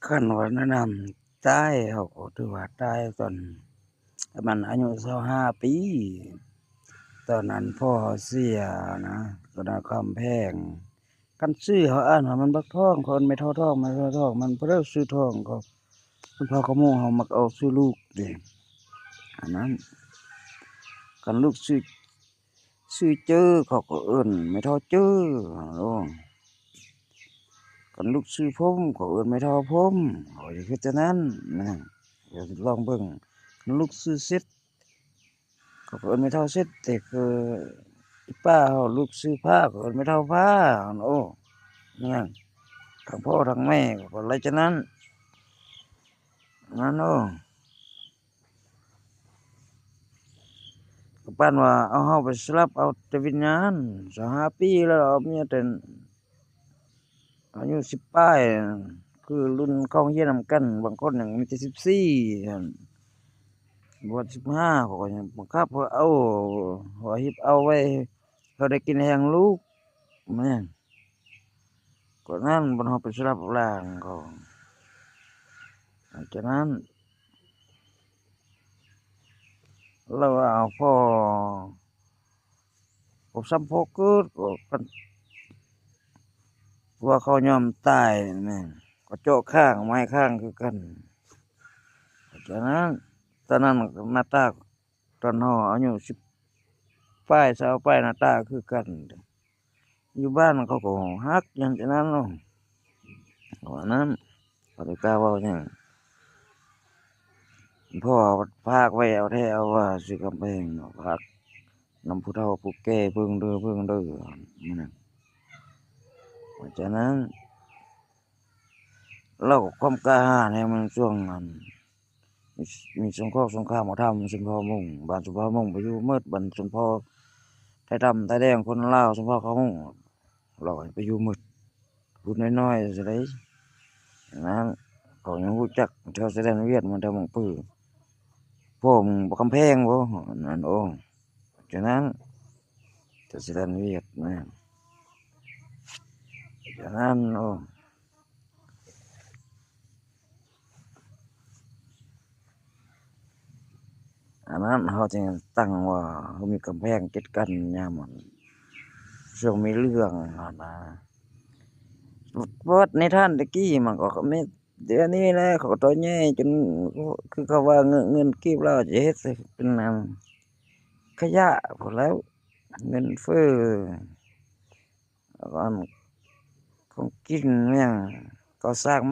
ຄັນວ່າແນະນຳຕາຍ ເຮົາກໍຖືວ່າຕາຍຕອນປະມານອາຍຸຊາວຫ້າປີ ຕອນນັ້ນພໍ່ເຮົາເສຍນະ ກໍນາຄຳແພງ. ຄັນຊື່ເຮົາອ່ານວ່າມັນບັກທອງ ເຂົາເອີ້ນແມ່ເຖົ້າທອງ ແມ່ເຖົ້າທອງ ມັນບໍ່ໄດ້ຊື່ທອງ ເຂົາ ເພິ່ນພາຂະໝູເຮົາມັກເອົາຊື່ລູກເດ້ ອັນນັ້ນ. ຄັນລູກຊື່ ຊື່ເຈີ ເຂົາກໍເອີ້ນແມ່ເຖົ້າເຈີ ໂອ້ ຄັນລູກຊື່ພົມ ເຂົາເອີ້ນແມ່ເຖົ້າພົມ ເຂົາຈະເຮັດແນວນັ້ນນະ ລອງເບິ່ງ. ຄັນລູກຊື່ເສັດ ເຂົາກໍເອີ້ນແມ່ເຖົ້າເສັດ ແຕ່ຄືອີປ້າເຮົາລູກຊື່ພາ ເຂົາເອີ້ນແມ່ເຖົ້າພາ ໂອ້ ແມ່ນຫຍັງ ທັງພໍ່ທັງແມ່ກໍໄລ່ຈາກນັ້ນ ນັ້ນ ໂອ້ ກໍປານວ່າເອົາເຮົາໄປສະຫຼັບເອົາແຕ່ວິນຍານ ຊາວຫ້າປີແລ້ວ ເອົາເມຍແຕ່ອາຍຸສິບປາຍ ຄືລຸ້ນເຂົ້າໂຮງຮຽນນຳກັນ ບາງຄົນຍັງມີແຕ່ສິບສີ່ຫັ້ນ ບໍ່ຮອດສິບຫ້າ ເຂົາກໍຍັງບັງຄັບເຮົາເອົາ ເຮົາຮີບເອົາໄວ້ ເຮົາໄດ້ກິນແຮງລູກ ແມ່ນ ກໍນັ້ນ ບ່ອນເຮົາໄປສະຫຼັບລ້າງເຂົາ ຫຼັງຈາກນັ້ນ ລາວວ່າເອົາພໍ່ ກໍຊ້ຳພໍເກີດ ກໍກັນ ວ່າເຂົາຍອມຕາຍແມ່ນ ກໍເຈາະຂ້າງ ໝາຍຂ້າງຄືກັນ. ຈາກນັ້ນ ຕອນນັ້ນໜ້າຕາ ຕອນເຮົາອາຍຸສິບປາຍ ຊາວປາຍ ໜ້າຕາຄືກັນ ຢູ່ບ້ານເຂົາກໍຮັກຫຍັງຈັ່ງນັ້ນເນາະ ເພາະນັ້ນ ບໍ່ໄດ້ກ້າເວົ້າຫຍັງ ພໍ່ພາກໄວ້ເອົາແທ້ເອົາວ່າ ຊື່ກຳແພງເນາະ ພາກນຳຜູ້ເຖົ້າຜູ້ແກ່ເບິ່ງເດີ ເບິ່ງເດີ ມື້ນັ້ນ. ເພາະສະນັ້ນ ລາວກໍຄວາມກ້າຫານແຮງ ມັນຊ່ວງນັ້ນ ມີ ມີສົງຄອກສົງຄາມ ເອົາຖ້ຳຊົນເຜົ່າມົ້ງ ບ້ານຊົນເຜົ່າມົ້ງໄປຢູ່ໝົດ ບ້ານຊົນເຜົ່າໄທດຳ ໄທແດງ ຄົນລາວ ຊົນເຜົ່າເຜົ່າມົ້ງ ລາວໃຫ້ໄປຢູ່ໝົດ ຜູ້ນ້ອຍໆ ຊິໄດ້ ນັ້ນ ເຂົາຍັງຮູ້ຈັກແຖວຊາຍແດນຫວຽດ ມາແຖວໝອງປື ພວກບັກກຳແພງບໍ ນັ້ນ ໂອ້ ຈາກນັ້ນ ແຖວຊາຍແດນຫວຽດນາມ ຈາກນັ້ນ ໂອ້ ອັນນັ້ນເຮົາຈຶ່ງຕັ້ງວ່າເຮົາມີກຳແພງກີດກັ້ນ ຍາມອັນຊ່ວງມີເລື່ອງຫັ້ນນະ ປະຫວັດນິທານແຕ່ກີ້ມັນກໍມີ ດຽວນີ້ແຫຼະ ເຂົາຕໍ່ແຍ່ຈົນ ຄືເຂົາວ່າເງິນ ເງິນກີບລາວຈະເຮັດໃຫ້ເປັນອັນຂະຫຍະພຸ້ນແລ້ວ ເງິນເຟີ້ ແລ້ວກໍອັນຂອງກິນແມ່ນ ກໍສ້າງ